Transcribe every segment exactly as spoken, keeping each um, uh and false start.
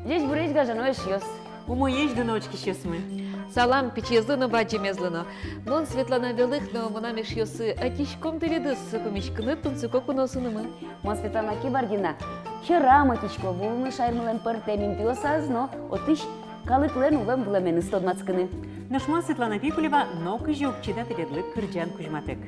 Ӟечбуресь, гажано эшъёс! Умоесь, дуно учкисьёсмы! Салам пичиезлы но, бадӟымезлы но! Мон Светлана Белых но мынам эшъёсы ӧтиськом тӥледыз, соку миськыны тунсыко куноосынымы. Мон Светлана Кибардина. Сьӧрам ӧтисько вуылыны шаермылэн пӧртэм интыосаз но отысь калыклэн улэм-вылэменыз тодматскыны. Нош мон Светлана Пикулева, нокызьы уг чида тӥледлы кырӟан кузьматэк.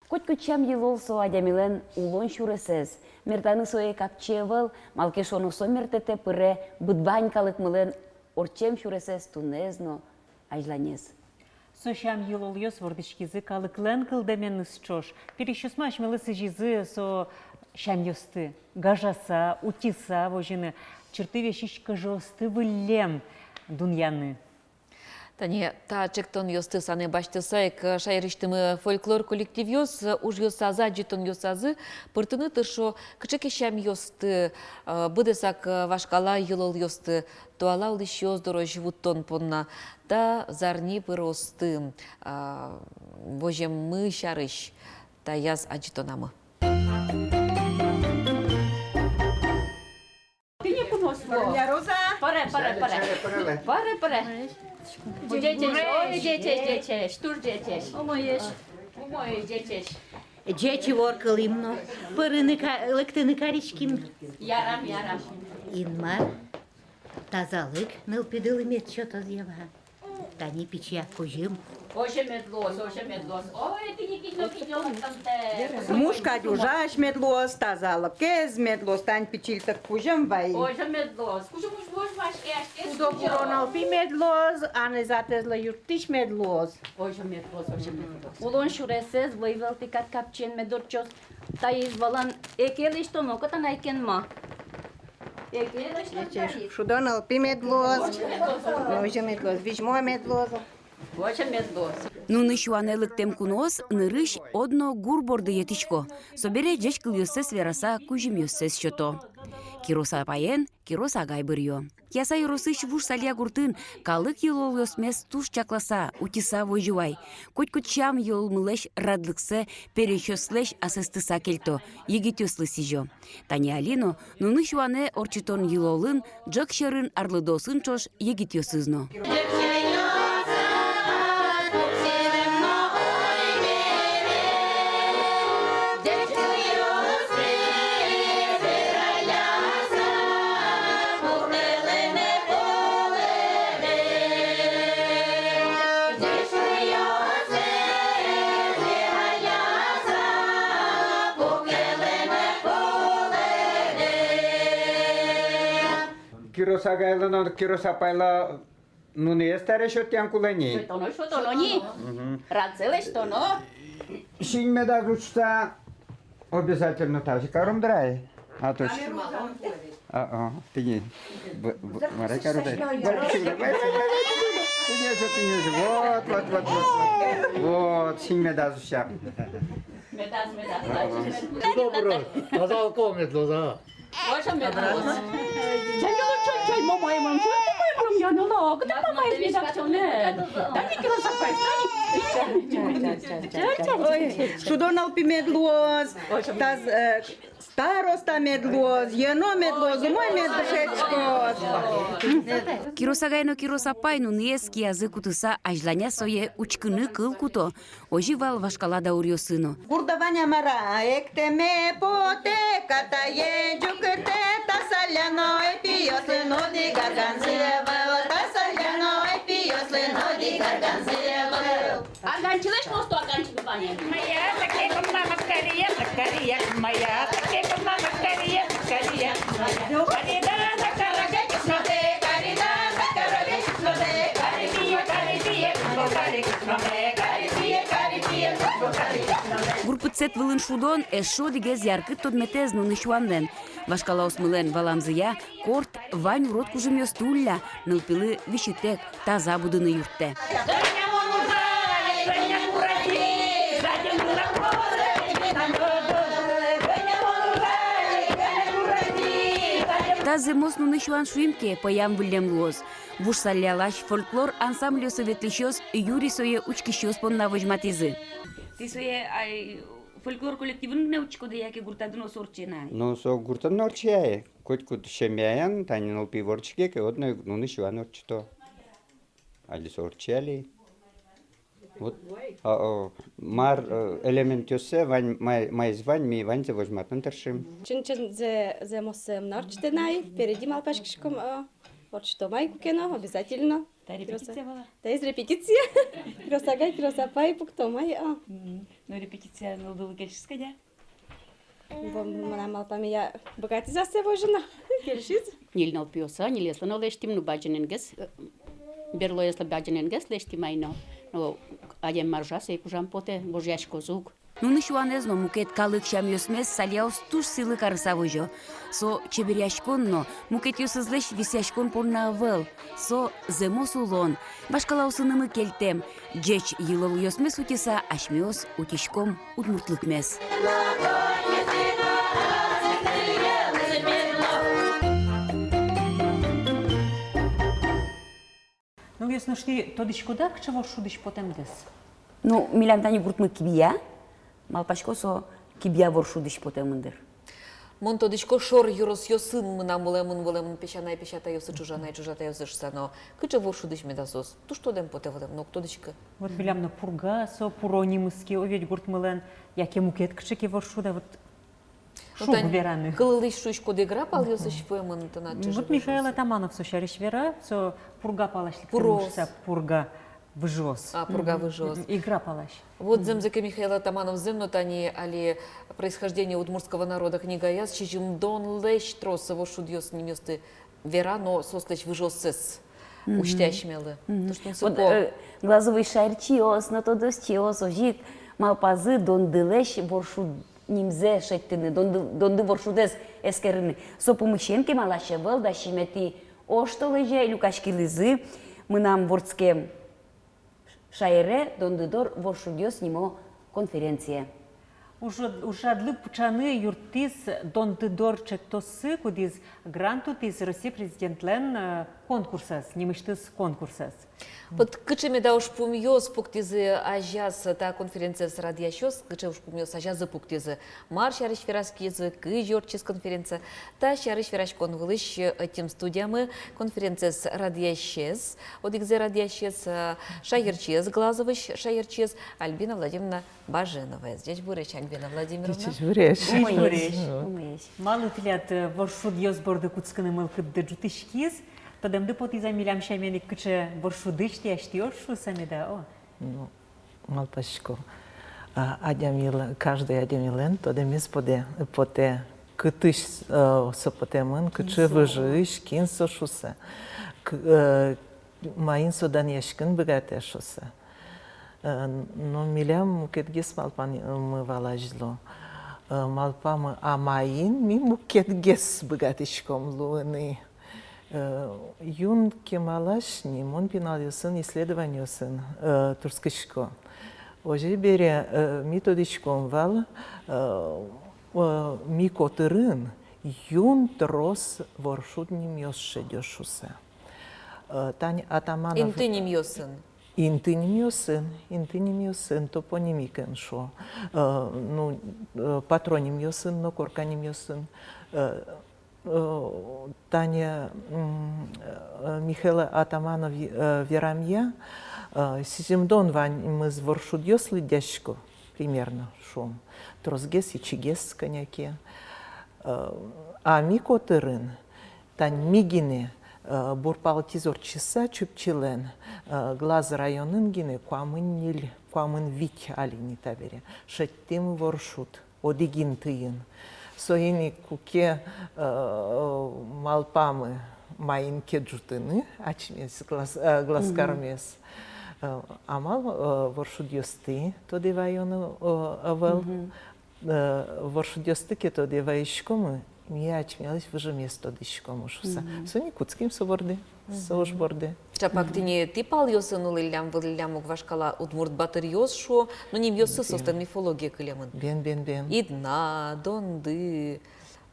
Котькуд сям-йылол — со адямилэн улон сюресэз. Мертаны сое капчи ӧвӧл, малы ке шуоно, со мертэтэ пыре быдвань калыкмылэн ортчем сюресэз туннэз но азьланез. Со сям-йылолъёс вордӥськизы калыклэн кылдэменыз ӵош. Пересьёсмы асьмелы сӥзизы со сямъёсты гажаса, утьыса возьыны, чыртыт весись кӧжыосты выллем дунъяны. Тани та ӵектонъёсты санэ басьтыса ик, э, шаерысьтымы фольклор коллективъёс, э, ужъёсазы, адӟытонъёсазы пыртыны тыршо кыӵе ке сямъёсты, э, быдэсак, э, вашкала йылолъёсты туала улӥсьёс дорозь вуттон понна, та зарни пыросты, э, воземмы сярысь таяз адӟытонамы. Тӥни куноос луо. Пыре, пыре, пыре. Пыре, пыре. Ӟечесь, ой, ӟечесь, ӟечесь, туж ӟечесь. Умоесь. Умоесь, ӟечесь. Ӟеч ивор кылӥм но, пырыны ка-, лыктыны кариським. Ярам, ярам. Инмар тазалык, нылпидылы мед сётоз, Ева. Тани пичияк кузьым. Озьы мед луоз, озьы мед луоз. Ой, тӥни кизьно, кизьно лыктэмтэ. Муш кадь ужась мед луоз, тазалыкез мед луоз, тань пичильтык кузьым вай. Озьы мед луоз. Кузьым уж луоз, вашке, ашке. Кудо кузьым. Кудо нылпи мед луоз, анэз-атэзлы юрттӥсь мед луоз. Озьы мед луоз, озьы мед луоз. Улон сюресэз вӧй вылтӥ кат капчиен мед ортчоз. Таиз валан эке лэсьтоно, кытын айкен ма. Эке лэсьтоно. Ӟечесь, таиз. Шудо нылпи мед луоз. Озьы мед луоз. Визьмо мед луоз. Озьы мед луоз. Нуны сюанэ лыктэм куноос нырысь одно гур борды йӧтӥсько. Собере ӟеч кылъёссэс вераса кузьымъёссэс сёто. Кирос апаен кирос агай быръё. Кияса ёросысь Вуж Салья гуртын калык йылолъёсмес туж чакласа, утьыса возё ай. Котькуд сям йылолмылэсь радлыксэ пересьёслэсь асэстыса кельто, егитъёслы сӥзё. Тани али но нуны сюанэ ортчытон йылолын ӝӧк сьӧрын арлыдоосын ӵош егитъёсыз но. Кирос агайлы но, Кирос апайлы нуныез таре сётъян кулэ ни. Сётоно, сётоно ни. Мгм. Радзэ лэсьтоно. Синь медаз уд шуыса, обязательно тазьы каром дыр ай. А то... А, а, тӥни. Б-, б-, мар ай карод ай. Тӥни же, тӥни же. Вот, вот, вот, вот. Вот, синь медаз уд шуыса. Медаз, медаз. Ага. Добро. Тазалыко мед луоз. Озьы мед луоз. Чай, чай, чай, мамай, мам, чай, мамай, мам, я, ну, ну, кытын мамай, медаз чонэ. Тани Кирос апай, тани. Ой, шудо нылпи мед луоз. Таз-, э, староста мед луоз, ёно мед луоз, умой мед дышетскоз. Кирос агай но Кирос апай нуныез киязы кутыса азьланяз сое учкыны кыл куто. Озьы вал вашкала дауръёсы но. Гуртын вань-а, мар-а, эктэме потэ, катае ӟукыртэ, та саляно эпиослэн одӥг арганзы ӧвӧл, та саляно эпиослэн одӥг арганзы ӧвӧл. Арганчилэсь мосто арганчи вань. Моя такая мама, скорее, скорее, моя такая мама, скорее, скорее. Карида, карида, карида, карида, карида, карида. Гурпытсэт вылын шудон эшшо одӥгез яркыт тодметэз нуны сюанлэн. Вашкалаосмылэн валамзыя, корт вань урод кужымъёсты улля, нылпилы висьытэк, таза будыны юрттэ. Та зэмос нуны сюан, шуим ке, пӧям выллем луоз. Вуж Салялась фольклор ансамбльёсы ветлӥсьёс юри сое учкисьёс понна возьматӥзы. Тӥ сое, ай, фольклор коллективын гинэ учкоды яке гуртады но со ортче на? Ну, со гуртын но ортче ай. Котькуд семьяын, тани нылпи вордске ке, одно ик нуны сюан ортчыто. Али со ортче али. Вот, а, о, мар, э, элементъёссэ вань, май-, маиз вань, ми ваньзэ возьматыны тыршим. Чын-чын зэ-, зэмоссэ ӧм на ортчытэ на ай, впереди малпаськиськом, о, ортчытом ай куке но, обязательно. Та репетиция вал-а? Таиз репетиция. Кирос агай, Кирос апай пуктом ай, о. Мгм. Ну, репетиция нылдылы кельшиз кадь-а? Бон, мынам малпамея, быгатӥз ассэ возьыны, кельшиз. Ньыль нылпиосы, ньыльёслы но лэсьтӥм, ну, бадӟымгес, э, берлоеслы бадӟымгес лэсьтӥм ай но. Но адями мар ужа, сое ик ужам потэ, вожъяськозы ук. Нунысь юанэз но мукет калык сямъёсмес Сальяос туж сӥлы карыса возё. Со чеберъяськон но мукетъёсызлэсь висъяськон понна ӧвӧл. Со зэмос улон. Вашкалаосынымы кельтэм. Ӟеч йылолъёсмес утьыса, асьмеос утиськом удмуртлыкмес. Ну, если, ну, что, тодӥськоды-а, кыӵе воршудысь потэмдэс? Ну, милям тани гуртмы Кибия, малпасько, со Кибия воршудысь потэмын дыр. Мон тодӥсько, шор ёросъёсын мынам улэмын, улэмын песянай-песятайёсы, ӵужанай-ӵужатайёсы шуса, но кыӵе воршудысь меда соос, туж тодэм потэ вылэм, но уг тодӥськы. Вот милям но Пурга, со Пуро нимыз ке, о, ведь гуртмылэн, яке мукет кыӵе ке воршуд-а, вот. Ну, шуг тань вераны. Кыллысь шуиськод, Игра палъёсысь вуэмын тынад чыжы-выжыосыд. Вот Михаил Атаманов со сярысь вера, со Пурга палась лыктэмын шуса, Пурга выжыос. А, Пурга выжыос. Мгм. Игра палась. Вот зэмзэ ке Михаил Атаманов, зэм но, тани али «Происхождение удмуртского народа» книгаяз сизьымдонлэсь трос воршудъёс нимъёсты вера но соослэсь выжыоссэс усьтэ асьмелы. Мгм. Туж тунсыко. Вот, э, глазовой шаерчиос но тодосчиос озьы ик малпазы дондылэсь воршуд нимзэ шедьтыны, донды, донды воршудэз эскерыны. Со пумысен кемалась ӧвӧл, дас сизьыметӥ оштолэзе люкаськылӥзы мынам вордскем шаере «Дондыдор воршудъёс» нимо конференция. Ужрад-, ужрадлы пыӵаны юрттӥз «Дондыдор» ӵектоссы, кудӥз грант утӥз Россия Президентлэн, э, конкурсаз, нимысьтыз конкурсаз. Вот кыӵе меда ужпумъёс пуктӥзы азяз та конференциез радъясьёс, кыӵе ужпумъёс азязы пуктӥзы, мар сярысь вераськизы, кызьы ортчиз конференция, та сярысь вераськон вылысь, э, ӧтим студиямы конференциез радъясез, одӥгзэ радъясез, э, шаерчиез, Глазовысь шаерчиез Альбина Владимировна Баженоваез. Ӟечбуресь, Альбина Владимировна. Ӟечбуресь. Умоесь. Умоесь. Умоесь. Малы тӥляд, э, воршудъёс борды кутскыны мылкыдды ӝутӥськиз? Тодэмды потӥз-а милям сямен ик, кыӵе воршудысь тӥ асьтэос шуса меда, о? Ну, малпасько. А, адямилэн, каждый адямилэн тодэмез потэ, потэ, кытысь, э, со потэмын, кыӵе выжыысь, кин со шуса. К-, э, маин со данъяськыны быгатэ шуса. Э, но милям мукетгес малпамы вал азьло. Э, малпамы, а маин ми мукетгес быгатӥськом луыны. Э, юн кемалась ни мон пиналъёсын исследованиосын, э, турттӥсько. Озьы бере, э, ми тодӥськом вал, э, э, ми котырын юн трос воршуд нимъёс шедё шуса. Э, тань Атаманов. Инты нимъёсын. Инты нимъёсын, инты нимъёсын, топонимикаен шуо. Э, ну, э, патронимъёсын но корка нимъёсын. Э, э, тань, м, э, Михаил Атаманов, э, верамъя, э, сизьымдон ваньмыз воршудъёс лыдъясько, примерно, шуом. Тросгес, ичигес кӧня ке. Э, а ми котырын, тань ми гинэ, э, бур палтӥз ортчыса Чупчилэн, э, Глаз районын гинэ куамын ньыль, куамын вить али ни табере шедьтӥм воршуд одӥг интыын. Соин ик куке, э, малпамы маин ке ӝутыны ачмес, Глаз, э, Глаз кармес, э, амал, э, воршудъёсты тодэ ваёно, э, ӧвӧл. Э, воршудъёсты ке тодэ ваиськомы, ми ачмелэсь выжымез тодӥськомы шуса. Мгм. Соин ик кутским со борды, со уж борды. Чапак тӥни тӥ палъёсын улӥллям-вылӥллям ук вашкала удмурт батыръёс шуо, но нимъёссы соослэн мифологие кылемын. Бен, бен, бен. Идна, Донды,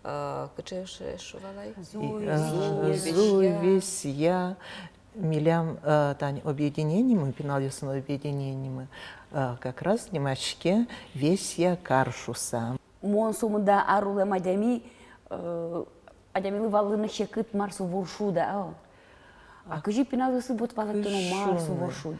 э, кыӵе эшшо, эшшо вал ай? И, э, Зуй, Весъя. Зуй, Весъя. Милям, э, тань объединениемы, пиналъёсын объединениемы, э, как раз нимаське «Весъя кар» шуса. Мон сомында ар улэм адями, э, адямилы валаны секыт, мар со воршуд, а? А кызьы пиналъёслы вот валэктоно, мар со воршуд?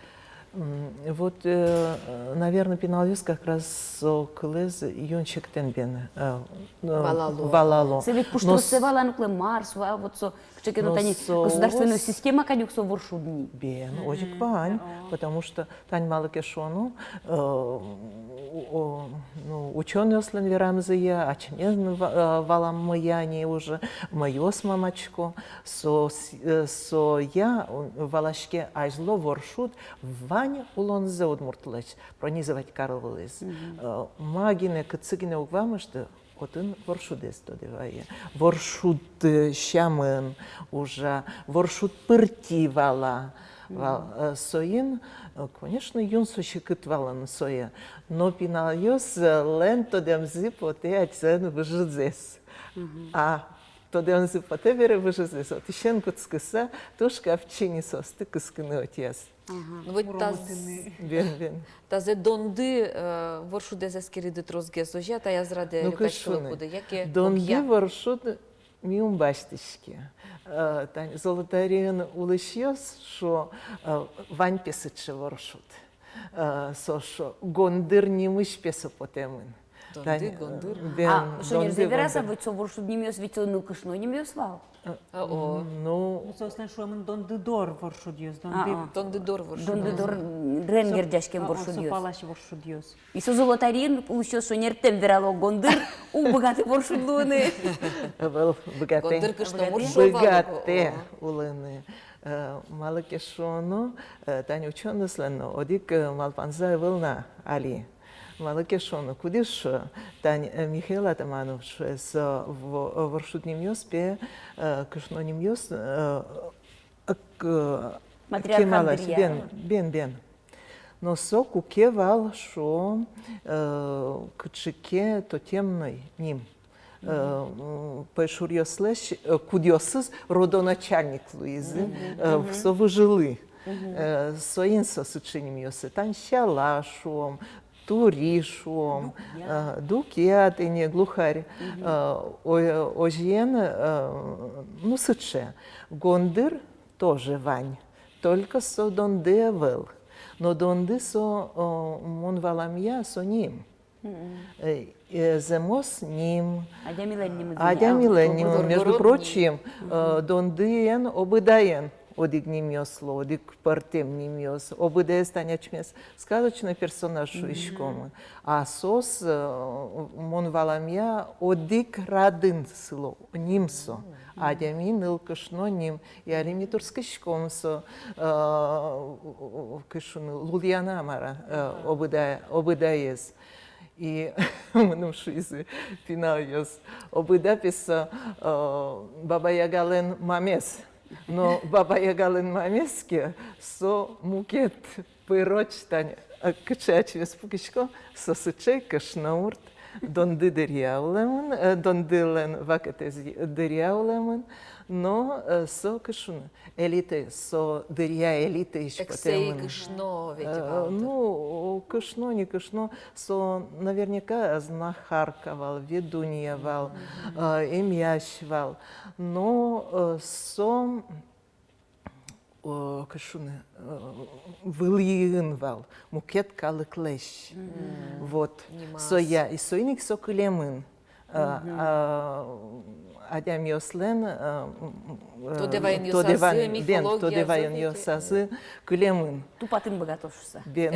М, вот, э, наверно, пиналъёс как раз со кылэз юн секытэн бен, э, э, валало. Валало. Со ведь пуштроссэ валаны кулэ, мар со, а вот со Кыӵе ке но тани государственной система кадь ук со воршуд ни. Бен, озьы ик вань, потому что тань малы ке шуоно, э, у-, о, ну, учёнойёслэн верамзыя, ачмелэн ва-, э, валаммыя ни уже, мыйос мамасько, со с-, э, соя, э, валаське азьло воршуд ва- вань улонзэ удмуртлэсь пронизывать карылӥз. Э, ма гинэ, кытчы гинэ уг вамышты, отын воршудэз тодэ вае. Воршуд, э, сямын ужа, воршуд пыртӥ вала. Вал, э, соин, э, конечно, юн со секыт вал ини сое. Но пиналъёс, э, лэн тодэмзы потэ ачиз выжызэс. А тодэмзы потэ бере выжызэс, отысен кутскыса, туж капчи ини соосты кыскыны ӧтьяз. Ага. Ну, вот таз-, Уромытыны. Бен, бен. Тазэ донды, э, воршудэз эскерӥды тросгес, озьы-а, таяз радэ? Ну, люкаськыло куды, яке донды огъя? Воршуд ми ум басьтӥське. Э, тань Золотариын улӥсьёс шуо, э, вань пе сыӵе воршуд. Э, со шуо, гондыр нимысь пе со потэмын. Донды, тань, гондыр. Бен, а, шонерзэ донды, вераса, гондыр. Ведь со воршуд нимъёс, ведь со нылкышно нимъёс вал. Э, о. Ну. Ну, соослэн шуэмын Дондыдор воршудъёс, а, донды. А. Дондыдор воршуд. Дондыдорен герӟаськем воршудъёс. Со палась воршудъёс. И со Золотариын улӥсьёс шонертэм верало: гондыр уг быгаты воршуд луыны. Ӧвӧл, быгатэ. Гондыр кышно мурт шуо вал. Быгатэ улыны. Э, малы ке шуоно, э, тань учёнойёслэн но одӥг, э, малпанзы ӧвӧл на али. Малы ке шуоно, кудӥз шуо, тань, э, Михаил Атаманов шуэ, со во-, э, воршуд нимъёс пе, э, кышно нимъёс, э, э, к-, матриархат кемалась дыръя. Бен, бен, бен. Но со куке вал, шуо, э, кыӵе ке тотемной ним. Э, м, пӧйшуръёслэсь, э, кудъёсыз родоначальник луизы, э, со выжылы. Э, соин со сыӵе нимъёсы. Тань Сяла шуом, Тури шуом, э, Дукъя тӥни, Глухарь, э, о-, озьыен, э, ну, сыӵе. Гондыр тоже вань, только со Донды ӧвӧл. Но Донды со, э, мон валамъя, со ним. Э, э, зэмос ним. Адямилэн нимыз. Адямилэн нимыз. Между прочим, э, Дондыен Обыдаен одӥг нимъёс луо, одӥг пӧртэм нимъёс. Обыдаез тань ачмес сказочной персонаж шуиськомы. А соос, э, мон валамъя, одӥг радын сыло ним со. Адями нылкышно ним. И али ми турттӥськом со, э, кышкыны, Лулъяна мар-а, э, Обыда-, Обыдаез. И мыным шуизы пиналъёс: Обыда пе со, э, Баба Ягалэн мамез. Но Баба Ягалэн мамез ке, со мукет пыр, озьы тань, э, кыӵе ачмес пукисько, со сыӵе кышномурт. Донды дыръя улэмын, э, Дондылэн вакытэз дыръя улэмын, но, э, со кышно, элита, со дыръя элитаысь потэмын. Эксэй кышно ведь вал. Э, ну, кышно, не кышно, со наверняка знахарка вал, ведунья вал, э, эмъясь вал. Но, э, со, э, кышно, э, вылӥын вал, мукет калыклэсь. Вот. Нимаз. Соя, и соин ик со кылемын. Э, а, адямиослэн, э, м, э, тодэ ваёнъёсазы, тодэ ваён-, бен, мифологиязы, тодэ ваёнъёсазы кылемын. Тупатын быгато шуса. Бен.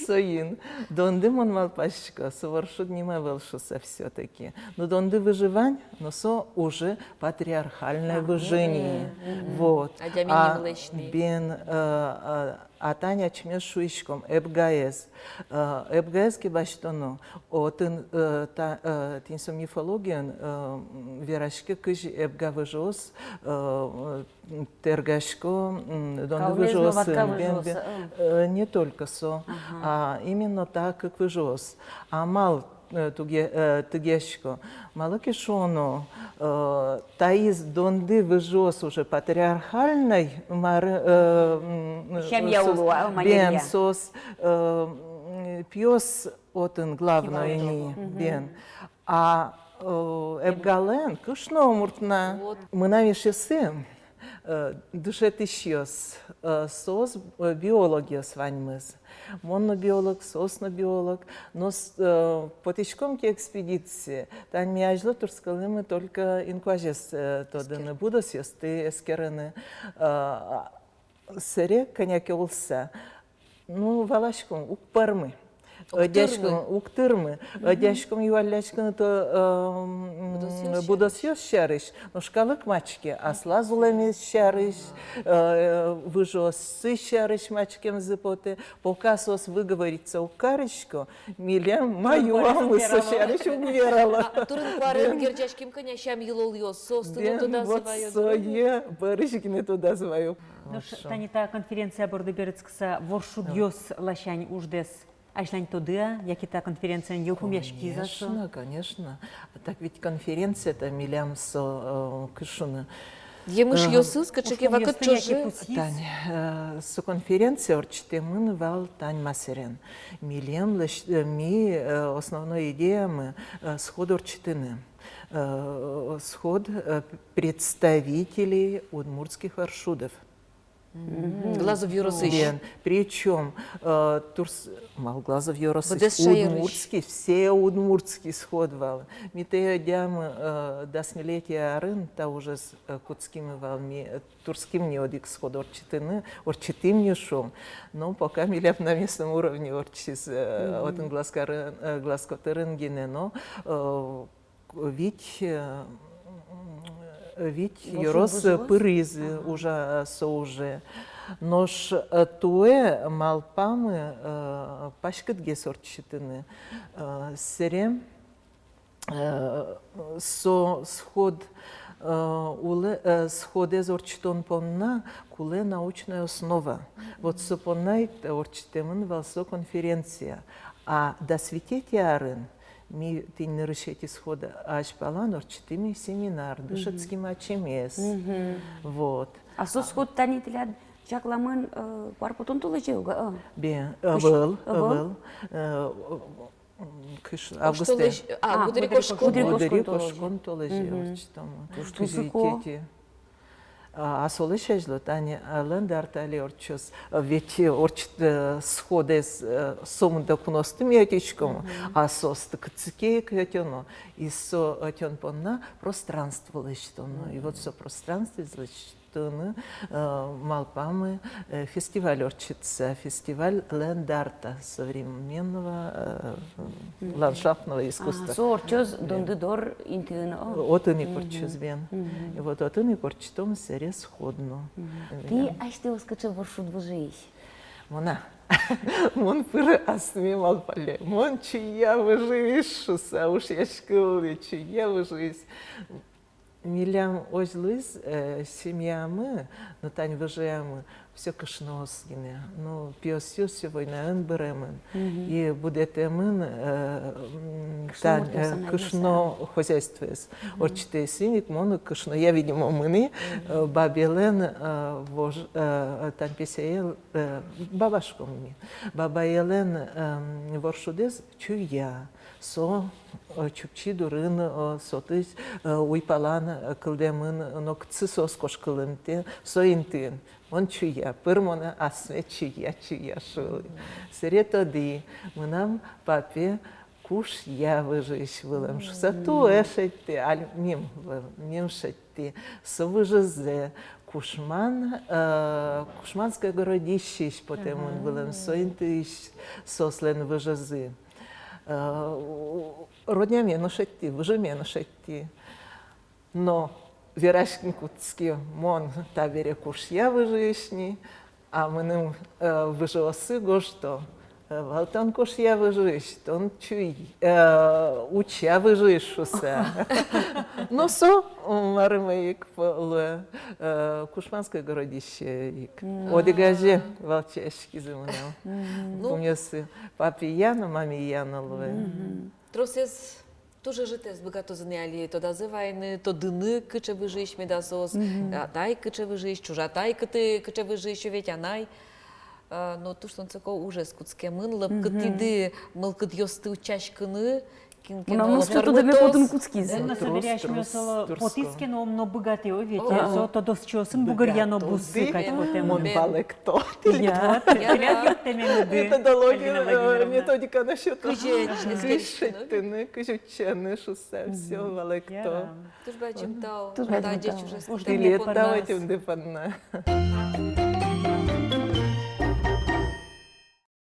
Соин. Донды, мон малпасько, со воршуд ним ӧвӧл шуса всё-таки. Но Донды выжы вань, но со уже патриархальной выжы ни. Вот. Адями нимлэсь ни. Бен, э, э, А тань ачмес шуиськом, Эбгаез. Э, Эбгаез ке басьтоно, отын, э, та, э, тӥни со мифологиын, э, м, вераське, кызьы Эбга выжыос, э, м, тэргасько, м, Донды выжыосын. Бен, бен. Э, не только со, а именно та кык выжыос. А мал э, туге-, э, тыгъясько. Малы ке шуоно, э, таиз Донды выжыос уже патриархальной, мар, э, м, э, семья со-, уло, а, бен, соос, э, м, пиос отын главной ни, бен. А, э, Эбгалэн кышномурт на. Вот. Мынам эшъёсы, э, дышетӥсьёс, э, соос, э, биологъёс ваньмыз. Мон но биолог, соос но биолог. Но с-, э, потӥськом ке экспедицие, тани ми азьло тыршиськомы только инкуазез, э, тодыны, будосъёсты эскерыны. Э, а, сэре кӧня ке улса, ну, валаськом, уг пӧрмы. Ӧдъяськом, уг тырмы. Ӧдъяськом юалляськыны то, э, м, будосъёс сярысь. Будосъёс сярысь, нош калык мачке, аслаз улэмез сярысь, э, выжыоссы сярысь мачкемзы потэ. Пока соос выговориться уг карисько, милям ма юамы, со сярысь уг верало. А турын-куарен герӟаськем кӧня сям-йылолъёс, соосты но тодазы ваё. Бен, вот сое бӧрысь гинэ тодазы ваё. Нош тани та конференция борды берытскыса, воршудъёс ласянь уждэс азьлань тоды-а, яке та конференциен йылпумъяськиз-а со? Конечно, конечно. Так ведь конференция-то милям со, э, кышно. Емышъёсыз кыӵе ке вакыт ӵоже. Тань, э, со конференция ортчытэмын вал тань ма сэрен. Милем лэсь-, э, ми, э, основной идеямы, э, сход ортчытыны. Э, сход, э, представителей удмуртских воршудов. Мгм. Глазов ёросысь. Бен, причём, э, турс-, мал Глазов ёросысь, быдэс шаерысь. Удмуртский, всеудмуртский сход вал. Ми тае ӧдъямы, э, дас ньылетӥ арын, та ужез, э, кутскимы вал, ми, э, турским ни одӥг сход ортчытыны, ортчытӥм ни шуом. Но пока милям на местном уровне ортчиз, э, отын Глазкарын, э, Глазкотырын гинэ, но, э, вить, э, вить ёрос пыризы, ужа со уже. Нош, э, туэ малпамы, э, паськытгес ортчытыны, э, сэрем, э, со сход, э, улэ, э, сходэз ортчытон понна кулэ научная основа. Вот со понна ик ортчытэмын вал со конференция. А дас витетӥ арын ми тӥни нырысетӥ сход азьпалан ортчытӥм семинар, дышетским ачимес. Вот. А со сход тани тӥляд чакламын, э, куар потон толэзе уг-а? Бен, ӧвӧл, ӧвӧл. Э, кыӵе, августэ. А, гудырикошкон. Гудырикошкон толэзе ортчытом. Туж тунсыко. А, а солэсь азьло тани, а, Land Art али ортчоз, а, ведь, э, ортчыт, э, сходэз, э, сомында куноосты ми ӧтиськом, а соосты кытчы ке ик ӧтёно. И со ӧтён понна пространство лэсьтоно. И вот со пространствоез лэсьтыны, э, малпамы, э, фестиваль ортчытыса, фестиваль Land Art-а, современного, э, ландшафтного искусства. Ага, со ортчоз Донды дор интыын, о? Отын ик ортчоз, бен. И вот отын ик ортчытом сэре сход но. Тӥ асьтэос кыӵе воршуд выжыысь? Мон-а? Мон пыр асме малпаллям. Мон чуя выжыысь шуса, ушъяськылӥ, чуя выжыысь. Милям озьы луиз, э, семьямы, ну, тань выжыямы, всё кышноос гинэ. Ну, пиосъёс всё войнаын быремын. И будэтэмын, э, м, тань, э, кышно хозяйствоез. Ортчытӥсьмы ик, мон кышноя, видимо, мынӥ, э, бабаелэн, э, вож-, э, тань песяе, э, бабашком ми. Бабаелэн, эм, воршудэз чуя. Со, э, Чупчи дурын, э, сотысь, э, уйпалан, э, кылдэмын, нокытчы соос кошкылымтэ, со интыын. Мон чуя, пыр мон асме чуя, чуя шуылӥ. Сэре тодӥ, мынам папе кушъя выжыысь вылэм шуса, туэ шедьтэ, али мим, мим шедьтэ. Со выжызэ Кушман, э, Кушманское городищеысь потэмын вылэм, со интыысь соослэн выжызы. Э, у-, родняме но шедьтӥ, выжыме но шедьтӥ. Но вераськыны кутски, мон табере кушъя выжыысь ни, а мыным, э, выжыосы гожто: э, вал тон кушъя выжыысь, тон чуй-, э, учъя выжыысь шуса. Но со, м, марым ик луэ, э, Кушманское городище ик. Одӥг азе валче эшшо кизы мынам. Ну, пумъёсы папия но, мамия но луэ. Тросэз туж ӧжытэз быгатозы ни али, тодазы вайыны, тодыны, кыӵе выжыысь меда соос, атай кыӵе выжыысь, чужатай кытӥ, кыӵе выжыысь, ведь анай. А, но туж тунсыко ужез кутскемын, лыпкытӥды мылкыдъёсты утчаськыны, кин ке но. Мынам но сыӵе тодэмме потыны кутскиз. Э, но собере асьмеос оло потӥз ке но, ум но быгатэ, о, ведь, э, со тодосчиосын бугыръяно буссы кадь потэмын. Мон валэкто. Я, тӥляд юрттэмеды. Методология, э, методика насчёт кызь шедьтыны, кызь утчаны шуса, всё валэкто. Туж бадӟым тау. Туж бадӟым тау. Билет давайте, м, понна.